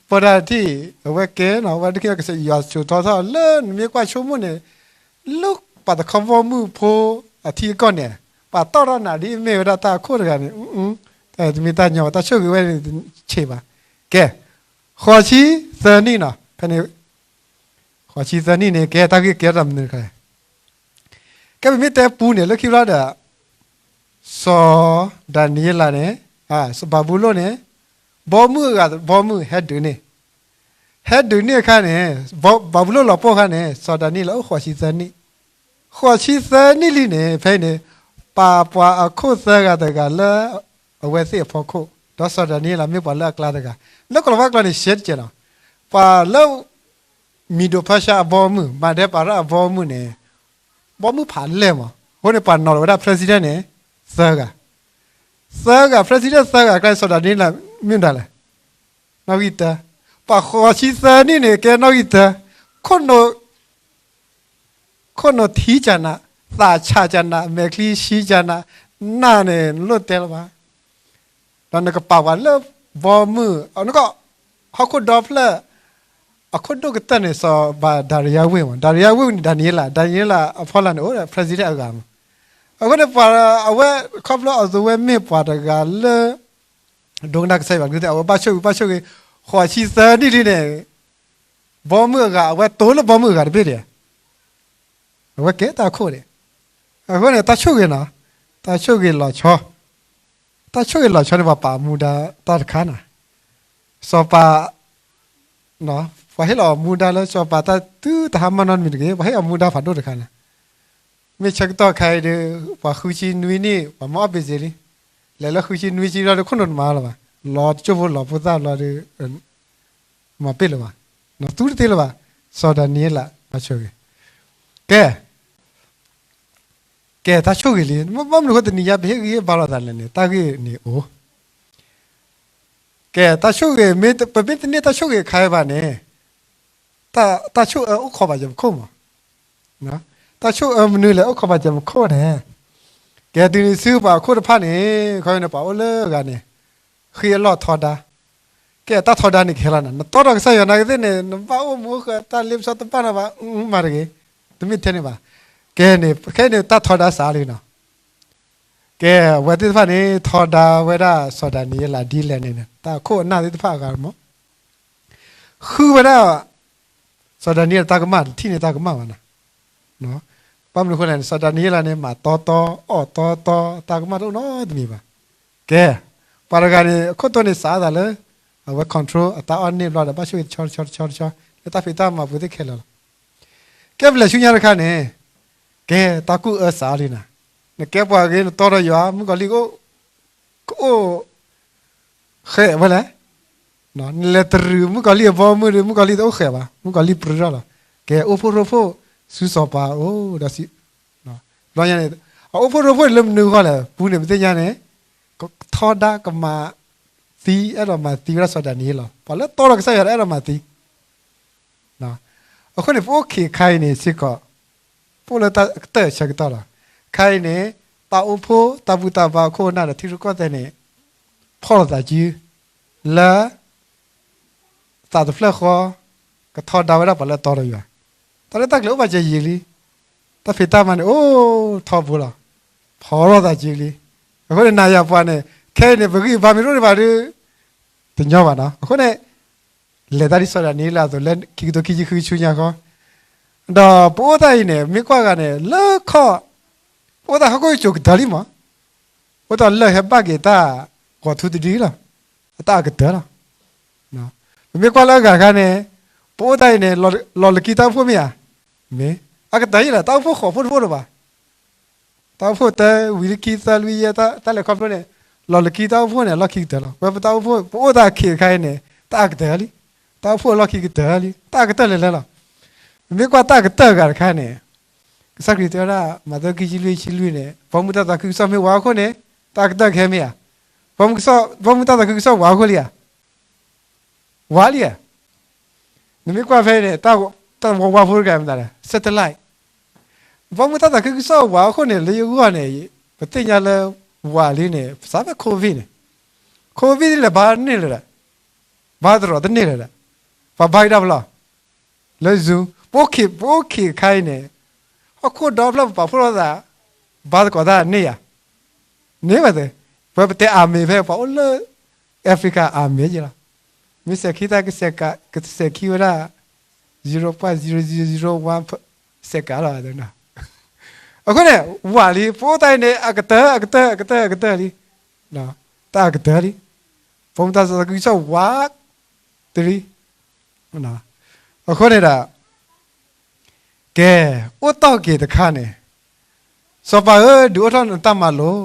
ပၢတၢ်တထံၣ်, အဝဲကဲနီၤ, အဝဲဒၣ်ကစၢ်ယွၤဆိးထီၣ်ထီၣ်လၢ နမ့ၢ်ကွၢ်ဆိကမိၣ်န့ၣ်, လၢပှၤတခီဘီမုၢ်ဖိအထံအကီၢ်န့ၣ်, ပှၤတီၣ်ထီၣ်နၤဒ်အမ့ၢ်ဝဲဒၣ်တၢ်အခိၣ်တဂၤန့ၣ်, တမ့ၢ်တၢ်ညီဘၣ်, တၢ်ဆိၣ်ဂ့ၤဝဲန့ၣ်ဆံးဘၣ်, ကဲ, ဃိးဆံသၢနံၣ်နီၤ, ဖဲန့ၣ်, ဃိးဆံသၢနံၣ်န့ၣ် ကဲတၢ်ဂ့ၢ်ကဲထီၣ်မနုၤတခါလဲၣ် ကဲပမ့ၢ်တဲပူန့ၣ် လၢခံဘျီဒီး, စီၤဒၤနံးယ့လးန့ၣ်, ဘၤဘူလိၣ်န့ၣ်, ဘီမုၢ်အဂၤဘီမုၢ်ဟဲဒုးန့ၢ်, ဟဲဒုးန့ၢ်အခါန့ၣ်, ဘၤဘူလိၣ်လီၤပှီၢ်အခါန့ၣ် စီၤဒၤနံးယ့လးအိၣ်ဃိးဆံသၢနံၣ်, ဃိးဆံသၢနံၣ်လံန့ၣ် ဖဲအံၤန့ၣ်, ပာ်ပှၤအခိၣ်သၢဂၤတဂၤလၢ အဝဲသ့ၣ်အဖီခိၣ်, ဒီးစီၤဒၤနံးယ့လးမ့ၢ်ပှၤလၢအကျါတဂၤ, လၢကီၢ်လၤဝါကျါန့ၣ် ရှဲတကဲးလီၤ, ပှၤလၢ မံၤဒိးဖၢရှါအဘီအမုၢ်, မၤဒဲပၤရၣ်အဘီအမုၢ်န့ၣ်, ဘီမုၢ်ဖးလဲၢ်မး, အဃိန့ၣ် ပှၤနီၤလီၤဝဲဒၣ် president န့ၣ်, သၢဂၤ, သၢဂၤ president သၢဂၤအကျါန့ၣ် စီၤဒၤနံးယ့လးမ့ၢ်မတၤလဲၣ်, နီၣ်ဂံၢ်တၢ, ပှၤဃိးဆံသၢနံၣ်န့ၣ် ကဲနီၣ်ဂံၢ်တၢ, ခိၣ်နူာ် ခိၣ်နူာ်ထံကနး, သးဆးကနး, မဲာ်ချံဆံကနး, နးန့ၣ် နလိၣ်တဲလၢၤဘၣ်, ဒီးနကပာ်ပှၤလၢဘီမုၢ်, နက, ဟီၣ်ခိၣ်ဒီဖျၢၣ်, အခိၣ်ဒိၣ်ကတၢၢ်န့ၣ် စီၤဘၤဒၤရံယါဝ့ၢ်မး, ဒၤရံယါဝ့ၢ်န့ၣ် ဒၤနံးယ့လး, ဒၤနံးယ့လးအဖီလာ်န့ၣ် အိၣ်ဒီး president အဂၤမး, အဃိန့ၣ် ပှၤအဝဲခီဖျိအသိးဝဲမ့ၢ်ပှၤတဂၤလၢ ဒိကနၣ်ကစၢ်ယွၤကလုၢ်သ့ၣ် အဝဲဘၣ်ဆိၣ်ဂ့ၤ ဘၣ်ဆိၣ်ဂ့ၤ, ဃိးဆံသၢနံၣ်လံန့ၣ်, ဘီမုၢ်အဂၤ အဝဲတိၤလၢဘီမုၢ်အဂၤတဘ့ၣ်ဒံး, အဝဲကဲတၢ်ခိၣ်န့ၣ်, အဃိန့ၣ် တၢ်ဆိၣ်ဂ့ၤနီၤ, တၢ်ဆိၣ်ဂ့ၤလီၤဆီ, တၢ်ဆိၣ်ဂ့ၤလီၤဆီန့ၣ် ပှၤပာ်မူဒါတၢ်တခါနၤ, စီၤပၤ ပှၤဟ့ၣ်လီၤမူဒါလၢစီၤပၤတၢ်တုၤတဟါမၢ်နီတမံၤတဂ့ၤ, ပှၤဟ့ၣ်အီၤမူဒါဖးဒိၣ်တခါနၤ, မ့ၢ်ဆၢကတီၢ်ခါအံၤဒီး, ပှၤဃုဆံနွံနံၣ် ပှၤမၤအီၣ်ဘ့ၤစ့လံ, လဲၤလၢဃုဆံနွံဆံလီၤဒီး ခိၣ်နူာ်တမၤလၢၤဘၣ်, လီၤကၠိဖိလီၤဖိသၣ်ဘျီဒီး မၤပ့ၢ်လၢၤဘၣ်, သူတသ့လၢၤဘၣ်, စီၤဒၤနံးယ့လး ဘၣ်ဆိၣ်ဂ့ၤ, ကဲ, ကဲတၢ်ဆိၣ်ဂ့ၤလံ, ဘၣ်မနုၤအဃိတနံၤညါပဟ့ၣ်ဂံၢ်ဟ့ၣ်ဘါလိာ်သးလဲၣ်န့ၣ် တၢ်ဂ့ၢ်န့ၣ်အိၣ် ကဲ, တၢ်ဆိၣ်ဂ့ၤ, ပမ့ၢ်တန့ၢ်တၢ်ဆိၣ်ဂ့ၤအခါအံၤဘၣ်န့ၣ်, တၢ်ဆိၣ်အၢအိၣ်ခိးဘၣ်စၢၤပခိၣ်မး, တၢ်ဆိၣ်အၢမနုၤလဲၣ်အိၣ်ခိးဘၣ်စၢၤပခိၣ်န့ၣ်, ကဲတုၤနုၤဆူပှၤအခိၣ်တဖၣ်န့ၣ်, ခီန့ၣ် ပှၤအိၣ်လၢအဂၤန့ၣ်, ဃ့အလီၢ်ထီဒါ, ကဲတၢ်ထီဒါန့ၣ်ကဟဲလီၤနၤ, နတီဒီးကစၢ်ယွၤနာ်က့သ့ၣ်န့ၣ် နဘၣ်အိၣ်မူအိၣ်ဃၢၤတၢ်လ့ပစီတဘၣ်နီဘၣ်, မၤတဂ့ၤ, တမ့ၢ်ထဲန့ၣ်ဘၣ်, ကဲန့ၣ် ခဲအံၤန့ၣ် တၢ်ထီဒါစးလံနီၤ ကဲ, အဝဲသ့ၣ်တဖၣ်န့ၣ် ထီဒါဝဲဒၣ်စီၤဒၤနံးယ့လးဒ်လဲၣ်န့ၣ် တၢ်ခိၣ်အနၢ်သ့ၣ်တဖၣ်အဂၤမး, ဃုဝဲဒၣ် စီၤဒၤနံးယ့လးတၢ်ကမၣ် တထံၣ်န့ၢ်တၢ်ကမၣ်ဘၣ်နၤ, ဘၣ်မနုၤအဃိလဲၣ်န့ၣ် စီၤဒၤနံးယ့လးန့ၣ် မၤတီတီ အီၣ်တီတီ တၢ်ကမၣ်တအိၣ်နီတမံၤဘၣ်, ကဲ, ပှၤတဂၤန့ၣ် အခိၣ်တီန့ၣ်စးအသးလၢ အဝဲ control အတၢ်အီၣ်န့ၢ်ဘျီဒီး ဘၣ်ဆိၣ်ဂ့ၤတဆီတဆီတဆီတဆီ လၢတၢ်ဖံးတၢ်မၤပူၤသ့ၣ်ခဲလၢာ်လီၤ ကဲပလဲၤဆူညါတခါန့ၣ်, ကဲတၢ်ကူၣ်အၢစးလံနၤ, နကဲပှၤဂ့ၤ နတီဒီးယွၤ မုၣ်ကီၤလံၢ် ကအိၣ်ဃဲးဝဲလဲၣ်, နလဲၤတရံးမုၣ်ကီၤလံၢ်အဘီအမုၢ်ဒီး မုၣ်ကီၤလံၢ်တအိၣ်ဃဲးဘၣ်, မုၣ်ကီၤလံၢ်ပြၢထီၣ်လီၤ, ကဲအိၣ်ဖှိၣ်ရိဖှိၣ်ဆူစီၤပၤအအိၣ်ဒီး, ဘျီညါန့ၣ်, အအိၣ်ဖှိၣ်ရိဖှိၣ်လၢမနုၤအဂီၢ်လဲၣ် ပူန့ၣ်ပသ့ၣ်ညါန့ၣ်, ထီဒါကမၤသံ အဲၣ်ဒိးမၤသံဝဲဒၣ်စီၤဒၤနံးယ့လးလီၤ, ပှၤလၢတီဒီးကစၢ်ယွၤဒီးအဲၣ်ဒိးမၤသံ အဃိန့ၣ်ပအိၣ်ခံးခါအံၤန့ၣ်စ့ၢ်ကီး, ပအိၣ်လၢတၢ်ကတၢၢ်ဆၢကတီၢ်လီၤ, ခါအံၤန့ၣ်, တၢ်အိၣ်ဖှိၣ်တၢ်ဘူၣ်တၢ်ဘါအခိၣ်အနၢ်ဒီးထံရူၢ်ကီၢ်သဲးန့ၣ်, ဖီၣ်လိာ်သးစု, လၢ သးတဖျၢၣ်ဃီ, ကထီဒါဝဲဒၣ်ပှၤလၢအတီဒီးယွၤ, တၢ်လၢတၢ်ကျဲၤအိၣ်ဘၣ်စၢၤယံာ်လံ, တၢ်ဖံးတၢ်မၤန့ၣ်အိၣ်ထီဘိလီၤ, ဖီၣ်လိာ်သးစုလံ, အဃိန့ၣ်နၤယၤပှၤန့ၣ်, ခဲအံၤန့ၣ် ပဂံၢ်ပဘါမ့ၢ်တအိၣ်ဒံးဘၣ်ဒီး, တညီဘၣ်နီၤ, အဃိန့ၣ်, လဲၤတၢ်ဒ်စီၤဒၤနံးယ့လးအသိးလၢခံကထိခံဆံဃုဆူညါဃီ, ဒီးပအိၣ်တၢ်အံၤန့ၣ် မ့ၢ်ကွၢ်ဂၤန့ၣ် လၢခီၣ်, ပအိၣ်တၢ်ဟီၣ်ခိၣ်ကၠိကတၢၢ်လံမး, အိၣ်တၢ်လၢာ်ဟဲဘၣ်က့ၤတၢ်ဂီၤထူတဒုလီၤ, အတၢ်အကတၢၢ်လီၤ, ပမ့ၢ်ကွၢ်လၢအဂၤခါန့ၣ်, ပအိၣ်တၢ်အံၤန့ၣ်, လီၤလကံတၢ်အိၣ်ဖှိၣ်မ့ၢ်ဧါ, မ့ၢ်, အကတၢၢ်ယံၤလီၤ တၢ်အိၣ်ဖှိၣ်ဃိးဖှိၣ်တဖှိၣ်လၢၤဘၣ် တၢ်အိၣ်ဖှိၣ်တၢဝံၤလၢခံသၢလွံၢ်ယဲၢ်တၢ်လဲၤခီဖျိန့ၣ်, လီၤလကံတၢ်အိၣ်ဖှိၣ်န့ၣ် အလီၢ်ခံကတၢၢ်လီၤ, ဝဲပတၢ်အိၣ်ဖှိၣ် ပအိၣ်တၢ်ခံးအခါအံၤန့ၣ် တၢ်အကတၢၢ်လံ, တၢ်အိၣ်ဖှိၣ်အလီၢ်ခံကတၢၢ်လံ တၢ်အကတၢၢ်လဲၤလဲၤလီၤ, ပမ့ၢ်ကွၢ်တၢ်အကတၢၢ်အဂၤတခါန့ၣ်, ကစၢ်ခရံာ်တဲဝဲဒၣ် မးသဲခံဆံလွံၢ်ဆံလွံၢ်န့ၣ် ဘီမုၢ်တၢ်သးခုကစီၣ်မ့ၢ်ဝးအခိၣ်န့ၣ်, တၢ်အကတၢၢ်ကဟဲမ့ၢ်ဧါ, ဘီမုၢ်တၢ်သးခုကစီၣ်ဝးအခိၣ်လံဧါ, ဝးလံဧါ. နမ့ၢ်ကွၢ်ဖဲအံၤန့ၣ် တၢ်ဝါဝါဖိတဂၤမတၤလဲၣ် satellite ဘီမုၢ်တၢ်သးခုကစီၣ်ဝးအဃိန့ၣ် လၢယဂီၢ်န့ၣ် ပသ့ၣ်ညါလၢ ဝးလံန့ၣ် ပစးဖဲ covid န့ၣ် covid လဲၤဘါန့ၢ်လၢၤဒီး ဘါတရီးတန့ၢ်လၢၤဒီး ပှၤဘါက့ၤတၢ်ဖဲလဲၣ် လၢ Zoom ပအိၣ်ခံ ပအိၣ်ခံအခါအံၤန့ၣ် ဟီၣ်ခိၣ်ဒီဖျၢၣ်ပပာ်ဖှိၣ်လိာ်သး ဘါသကိးတၢ်န့ၢ်ယၤ န့ၢ်ဝဲသ့ ပဝဲပတဲ အၤမ့ၣ် ဖဲပှၤအိၣ်လၢ Africa အၤမ့ၣ်က့လီၤ. မ့ၢ်စဲးခံတၢ်ကစဲးကး ကစဲးခံဝဲဒၣ် zero point zero zero zero one စဲးကးလီၤ. အဃိန့ၣ် ဝးလံ ပအိၣ်တၢ်အံၤန့ၣ် အကတၢၢ် အကတၢၢ် အကတၢၢ် အကတၢၢ်လံ တၢ်အကတၢၢ်လံ ဘီမုၢ်တၢ်သးခုကစီၣ်ဝးတရံး အဃိန့ၣ်ဒီး ကဲ အိၣ်တီၢ်က့ၤတခါန့ၣ် စီၤပၤဧၢ ဒုးအိၣ်ထီၣ်နတၢ်မၤလိာ်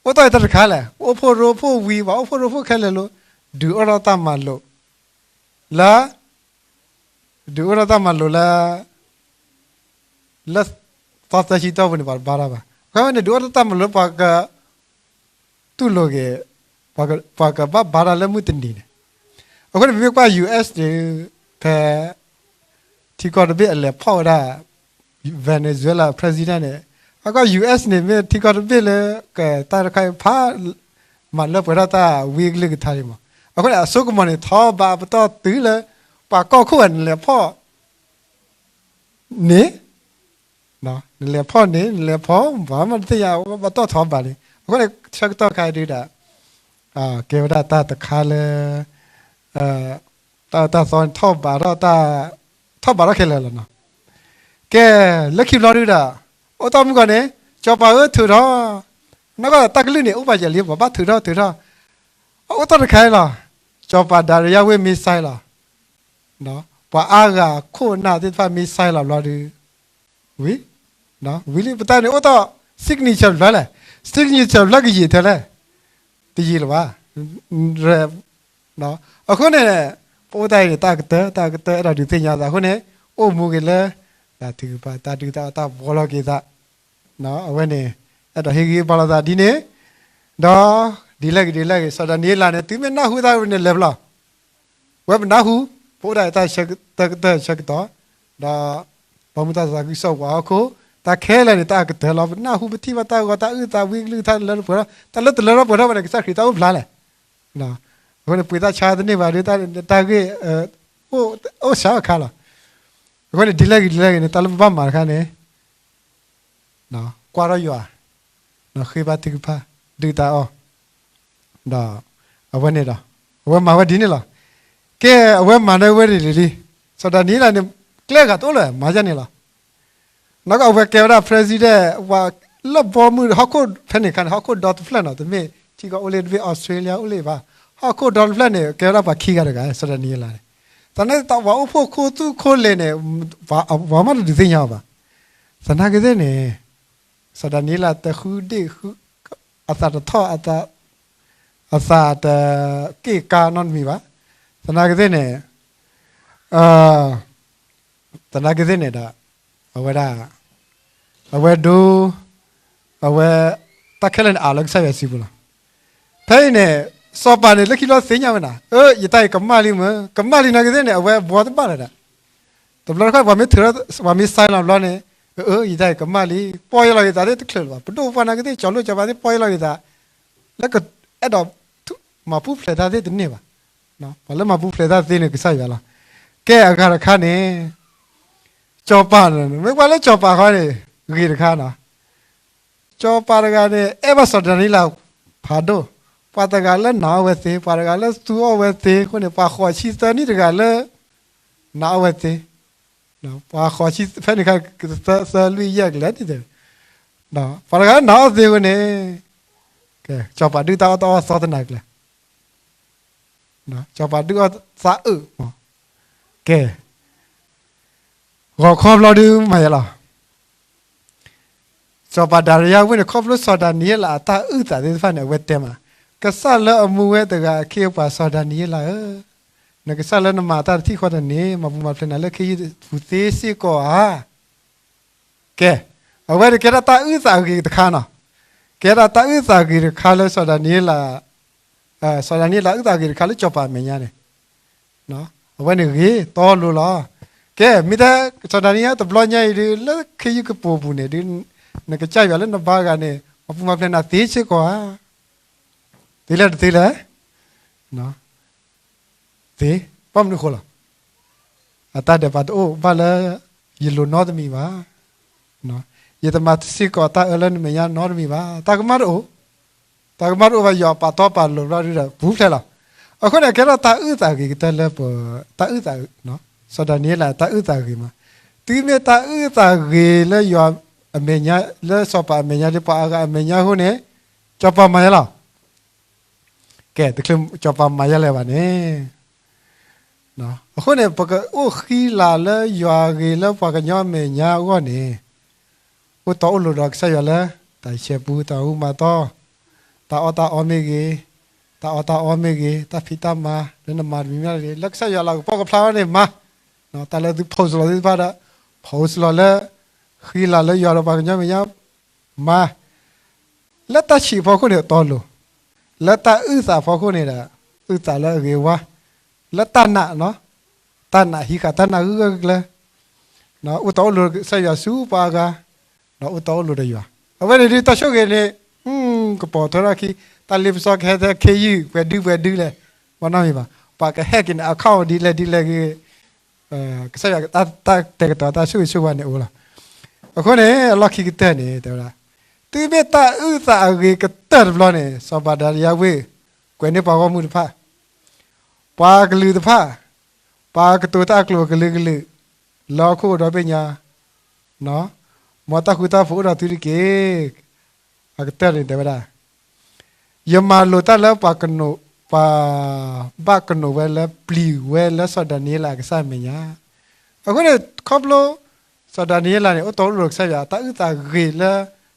အိၣ်တီၢ်က့ၤတၢ်တခါလဲၣ် အိၣ်ဖှိၣ်ရိဖှိၣ်ဝံၤ ပှၤအိၣ်ဖှိၣ်ရိဖှိၣ်ခဲလၢာ်လိၤ ဒုးအိၣ်ထီၣ်တၢ်မၤလိာ် လၢ ဒုးအိၣ်ထီၣ်တၢ်မၤလိာ်လၢ လၢသီသၢဆံတီၢ်ပူၤန့ၣ် ပှၤတဘါတၢ်ဘၣ်. အဝဲန့ၣ် ဒုးအိၣ်ထီၣ်တၢ်မၤလိာ်လၢပှၤက တူၢ်လိာ်က့ၤ ပှၤကဘၣ်ဘါတၢ်လၢမုၢ်တနံၤန့ၣ်. အဃိန့ၣ် ပမ့ၢ်ကွၢ် ယူၣ်အ့းန့ၣ် ဖဲ ထံကီၢ်တဘ့ၣ်အလဲၤဖီၣ်ဝဲဒၣ် Venezuela president န့ၣ် အကီၢ် ယူၣ်အ့းန့ၣ် မ့ၢ်ထံကီၢ်တဘ့ၣ်လၢ ကတၢ်တခါဖး မၤလၢပှဲၤထီၣ်တၢ်ဝံအကလုၢ်ကထါလံမး. အဃိန့ၣ် အစိကမီၤန့ၣ် ထီၣ်ဘးအပတီၢ်တုၤလၢ ပှၤကီၢ်ခိၣ်ဝဲနလဲၤဖီၣ် န့ၣ် နလဲၤဖီၣ်န့ၣ် နလဲၤဖီၣ် ပှၤမ့ၢ်တသ့ၣ်ညါ ဘၣ်တီၢ်ထီၣ်ဘးလံ. အဃိန့ၣ် ဆၢကတီၢ်ခါဒုးဒၣ် ကဲဝဲဒၣ်တၢ်တခါလၢ တၢ်အၢတၢ်သီန့ၣ် ထီၣ်ဘးထီၣ်တၢ် ထီၣ်ဘးထီၣ်ခဲလၢာ်လီၤနီၤ. ကဲ လၢခံဘျီဒုးဒၣ် အိၣ်တ့ၢ်မုၢ်ကီၢ်န့ၣ် စီၤပၤဧၢထုးထီၣ် နီၢ်ကီၢ်တၢ်ကလုၢ်န့ၣ် အိၣ်ပာ်ယဲၢ်လံ ပှၤဘၣ်ထုးထီၣ်ထုးထီၣ် အအိၣ်တ့ၢ်တခါအံၤလီၤ. စီၤပၤဒၤရံယါဝ့ၢ် missile လီၤ. ပှၤအါဂၤခိၣ်နၢ်သ့ၣ်တဖၣ် missile လီၤဘျီဒုး ဝံၤ ဝံၤလံ ပတၢ်န့ၣ်အိၣ်တ့ၢ် signature တဖျၢၣ်လဲၣ် signature တဖျၢၣ်ကယံာ်ထဲလဲၣ် တယံာ်လၢၤဘၣ်. အဃိန့ၣ် ပအိၣ်တ့ၢ်အံၤန့ၣ် တၢ်ကတၢၢ် တၢ်ကတၢၢ်အဲၣ်ဒိးဒုးသ့ၣ်ညါသးအဃိန့ၣ် အိၣ်မူက့ၤလၢ တၢ်ထုကဖၣ် တၢ်ဒုးတၢ်အီၣ်တၢ်ဘှီလီၤက့ၤသး အဝဲန့ၣ် အဲၣ်ဒိးဟ့ၣ်ဂံၢ်ဟ့ၣ်ဘါလိာ်သးဒ်န့ၣ် ဒီး ဒ်လဲၣ်ဂ့ၤဒ်လဲၣ်ဂ့ၤ စီၤဒၤနံးယ့လးန့ၣ် တုၤမ့ၢ်နၢ်ဟူသးဝဲန့ၣ် လဲၤဖဲလဲၣ် ဝဲပနၢ်ဟူ ပအိၣ်ဒၣ်တၢ်ဆၢကတၢၢ်ဆၢကတီၢ် ဒီး ဘီမုၢ်တၢ်သးခုကစီၣ်ဝးဟီၣ်ခိၣ် တၢ်ခဲလၢာ်န့ၣ် တၢ်အကတၢၢ်လီၤ ပနၢ်ဟူပထံၣ်ဘၣ်တၢ်ဂီၤ တၢ်အုၣ်သးဝံကလုၢ် တၢ်လၢတလၢထီၣ်ပှဲၤထီၣ် တၢ်လၢတလၢထီၣ်ပှဲၤထီၣ်ဝဲန့ၣ် ကစၢ်ခရံာ်တၢ်အိၣ်ဖျါလဲၣ် အဃိန့ၣ် ပှ့ၤတၢ်ဆါတန့ၢ်ဘၣ်ဒီး တၢ်ဂ့ၢ် အိၣ်စှၤအခါလီၤ. အဃိန့ၣ် ဒ်လဲၣ်ဂ့ၤဒ်လဲၣ်ဂ့ၤန့ၣ် တၢ်လၢပဘၣ်မၤတခါန့ၣ် ကွၢ်ထီၣ်ယွၤ ဃ့ဘါထုကဖၣ် ဒုၣ်တၢ်အီၣ် ဒီး အဝဲန့ၣ်ဒီး အဝဲမၤဝဲဒ်န့ၣ်လီၤ. ကဲ အဝဲမၤန့ၢ်ဝဲန့ၣ်လံ စီၤဒၤနံးယ့လးန့ၣ် ကျဲဂၤတအိၣ်လၢၤ မၤယဲန့ၣ်လီၤ. နီၢ်ကီၢ်အဝဲကဲဝဲဒၣ် president ပှၤလၢဘီမုၢ်ဟီၣ်ခိၣ်ဖဲန့ၣ်ခါန့ၣ် ဟီၣ်ခိၣ်ဒီတဖျၢၣ်နီၤ တမ့ၢ်ထံကီၢ်အိၣ်လၢတဘ့ၣ် Australia အိၣ်လၢဘၣ် ဟီၣ်ခိၣ်ဒီတဖျၢၣ်န့ၣ် ကဲဝဲဒၣ်ပှၤခံဂၤတဂၤ စီၤဒၤနံးယ့လးန့ၣ် သနာ်က့ ပှၤအိၣ်ဖှိၣ်ခိၣ်သူၣ်ခိၣ်လ့ၤန့ၣ် ပှၤမ့ၢ်တဒုးသ့ၣ်ညါအီၤဘၣ်. သနာ်က့သ့ၣ်န့ၣ် စီၤဒၤနံးယ့လးတဃုဒ့ၣ်ဃု အသးတထီၣ် အသးတက့ၢ်ကါနီတမံၤဘၣ်. သနာ်က့သ့ၣ်န့ၣ် သနာ်က့သ့ၣ်န့ၣ်ဒီး အဝဲဒၣ် အဝဲဒိ အဝဲ တၢ်ခဲလၢာ်န့ၣ် အးလၢကစၢ်ယွၤစုပူၤလီၤ. ဖဲအံၤန့ၣ် စီၤပၤန့ၣ် လၢခံလီၤသ့ၣ်ညါဝဲနၤ အၢ ယတၢ်အံၤကမၣ်လံမ့ၢ် ကမၣ်လံနာ်က့သ့ၣ်န့ၣ် အဝဲဘှီတဘၣ်လၢၤဒီး တဘျီတခီၣ် ပှၤမ့ၢ်ထုးထီၣ် ပှၤမ့ၢ် silent ဘျီန့ၣ် အၢ ယတၢ်အံၤကမၣ်လံ ပီၢ်ယၢ်လီၤက့ၤသးသ့ၣ်တချုးလၢၤဘၣ် ပဒိၣ်ပှၢ်နာ်က့သ့ၣ် ကၠီၤလိၣ်ကၠီၤပၤသ့ၣ် ပီၢ်ယၢ်လီၤက့ၤသး လၢကအဲၣ်ဒိး မၤပူၤဖျဲးတၢ်သ့ၣ်တန့ၢ်ဘၣ်. ပှၤလၢမၤပူၤဖျဲးတၢ်သ့န့ၣ် ကစၢ်ယွၤလီၤ. ကဲအဂၤတခါန့ၣ် စီၤပၤန့ၣ် မ့ၢ်ကွၢ်လၢစီၤပၤခီန့ၣ် ဂ့ၤတခါနီၤ စီၤပၤတဂၤန့ၣ် အဲၣ်ဘၣ်စီၤဒၤနံးယ့လးဖးဒိၣ်, ပှၤတဂၤလၢနာ်အီၣ်ဝဲသ့, ပှၤတဂၤလၢသူအီၣ်ဝဲသ့အဃိန့ၣ် ပှၤဃိးဆံသၢနံၣ်တဂၤလၢ နာ်အီၣ်ဝဲသ့, ပှၤဃိးဆံဖဲန့ၣ်ခါ သၢလွံၢ်ယဲၢ်ကလဲာ်န့ၣ်, ပှၤတဂၤလၢနာ်အီၣ်သ့အဃိန့ၣ်, စီၤပၤဒုၣ်တၢ်အီၣ်တၢ်အီသီတနၤကျဲ စီၤပၤဒုၣ်အီၣ်သးအုး, ကဲ, ဂီၤခီဘျီဒုးမၤယဲလီၤ. စီၤပၤဒၤရံယါဝ့ၢ်န့ၣ် ခီဖျိစီၤဒၤနံးယ့လးအတၢ်အုၣ်သးသ့ၣ်တဖၣ်န့ၣ် အဝဲတဲမး, ကစၢ်လၢအမူဝဲတဂၤအခ့အပှၤစီၤဒၤနံးယ့လးဧၢ, နကစၢ်လၢနမၤတၢ်တထံၣ်ဃီတန့ၣ် မၤပူၤမၤဖျဲးနၤလၢခ့ယုၢ်ပူၤသ့စ့ၢ်ကီးဧါ. ကဲ, အဝဲန့ၣ်ကဲဒၣ်တၢ်အုၣ်သးဂ့ၤတခါနီၤ, ကဲဒၣ်တၢ်အုၣ်သးဂ့ၤတခါလၢစီၤဒၤနံးယ့လး, စီၤဒၤနံးယ့လးအုၣ်သးဂ့ၤတခါလၢစီၤပၤအမဲာ်ညါန့ၣ်, အဝဲန့ၣ်ဂ့ၤတီလိၤလီၤ. ကဲ မ့ၢ်တဲစီၤဒၤနံယ့လးတဘျီညါအံၤဒုး လၢခ့ယုၢ်ကပိာ်ပူၤန့ၣ်ဒုး နကစၢ်ယွၤလၢနဘါဂၤန့ၣ် မၤပူၤမၤဖျဲးနၤသ့စ့ၢ်ကီးဧါ. သ့လဲၣ်တသ့လဲၣ်. သ့, ဘၣ်မနုၤဃိလီၤ. အတၢ်ဒဲးဘးတအိၣ်ဘၣ်လၢ ယလိၤနီတမံၤဘၣ်. ယတမၤစ့ၢ်ကီးတၢ်အၢလၢနမဲာ်ညါနီတမံၤဘၣ်. တၢ်ကမၣ်တအိၣ်, တၢ်ကမၣ်တအိၣ်ဘၣ် ယွၤပာ်တီပာ်လိၤဘျီဒုဒီးပူၤဖျဲးလီၤ. အဃိန့ၣ် ကဲထီၣ်တၢ်အုၣ်သးဂ့ၤကတၢၢ်လၢပ, တၢ်အုၣ်သး, စီၤဒၤနံယ့လးတၢ်အုၣ်သးဂ့ၤမး, တုၤမ့ၢ်တၢ်အုၣ်သးဂ့ၤလၢယွၤအမဲာ်ညါ, လၢစီၤပၤအမဲာ်ညါဒီးပှၤအါဂၤအမဲာ်ညါအဃိန့ၣ်, စီၤပၤမၤယါလီၤ. ကဲ, တချုးစီၤပၤမၤယါလၢၤဘၣ်န့ၣ်, အဃိန့ၣ် ပကအိၣ်ဃံလၤလၢယွၤဂ့ၤလၢပှၤကညီအမဲာ်ညါအဂီၢ်န့ၣ်, အိၣ်တီအိၣ်လိၤဒီးကစၢ်ယွၤလၢ တၢ်ဆဲးပူ တၢ်အူမၤတီ, တၢ်အီၣ်တၢ်အီမ့ၢ်ဂ့ၤ, တၢ်အီၣ်တၢ်အီမ့ၢ်ဂ့ၤ, တၢ်ဖံးတၢ်မၤလၢနမၤတမံၤမံၤလၢ လၢကစၢ်ယွၤလၤကပီၤကဖျါဝဲန့ၣ်မၤ, တၢ်လၢသုဖီစလီၤသုတဖၣ်ဒီး, ဖီစလီၤလၢ, ဃံလၤလၢယွၤဒီးပှၤကညီမဲာ်ညါ မၤ, လၢတၢ်ဆံးအဖီခိၣ်န့ၣ်အတီအလိၤ, လၢတၢ်အုၣ်သးအဖီခိၣ်န့ၣ်ဒီး, အုၣ်သးလၢအဂ့ၤဝါ, လၢတၢ်နာ်, တၢ်နာ်ဟံးဃာ်တၢ်နာ်ဂၢၢ်ဂၢၢ်ကျၢၤကျၢၤ, အိၣ်တီအိၣ်လိၤကစၢ်ယွၤဆူပှၤအါဂၤ, ဒီးအိၣ်တီအိၣ်လိၤဒီးယွၤ, အဝဲန့ၣ်ဒုးတၢ်ဆိၣ်ဂ့ၤန့ၣ်, ကပိာ်ထွဲထီၣ်ခံ, တၢ်လ့ပစီကဟဲထဲခ့ယုၢ်ပှဲၤဒုပှဲၤဒုလဲၣ်, ဘၣ်နီတမံၤဘၣ်, ပှၤကဟဲက့ၤန့ၣ် အခီၣ်ဒ်လဲၣ်ဒ်လဲၣ်ဂ့ၤ ကစၢ်ယွၤတၢ်တဲာ်ကတီၤတၢ်ဆိၣ်ဂ့ၤဆိၣ်ဝါန့ၣ်အိၣ်လီၤ. အဃိန့ၣ် အလီၢ်ခံကတၢၢ်န့ၣ် တဲဝဲဒၣ်, တုၤမ့ၢ်တၢ်အုၣ်သးအဂ့ၤကတၢၢ်တဘျီန့ၣ် စီၤပၤဒၤရံယါဝ့ၢ်, ကွဲးန့ၢ်ပှၤဂီၢ်မုၢ်တဖၣ်, ပှၤကလုာ်တဖၣ်, ပှၤကတိၤတၢ်အကျိာ်ကလုာ်ကလုာ်, လၢဟီၣ်ခိၣ်ဒီဘ့ၣ်ညါ, မ်တၢ်ဃူတၢ်ဖိးအိၣ်ဒီးသုတက့ၢ်. အကတၢၢ်န့ၣ်တဲဝဲဒၣ် ယမၤလိာ်တၢ်လၢပှၤကနိး, ပှၤဘၣ်ကနိးဝဲလၢပျံၤဝဲလၢစီၤဒၤနံယ့လးအကစၢ်အမဲာ်ညါ, အဃိန့ၣ် ခီဖျိစီၤဒၤနံယ့လးန့ၣ် အိၣ်တီအိၣ်လိၤဒီးကစၢ်ယွၤ တၢ်အုၣ်သးဂ့ၤလၢ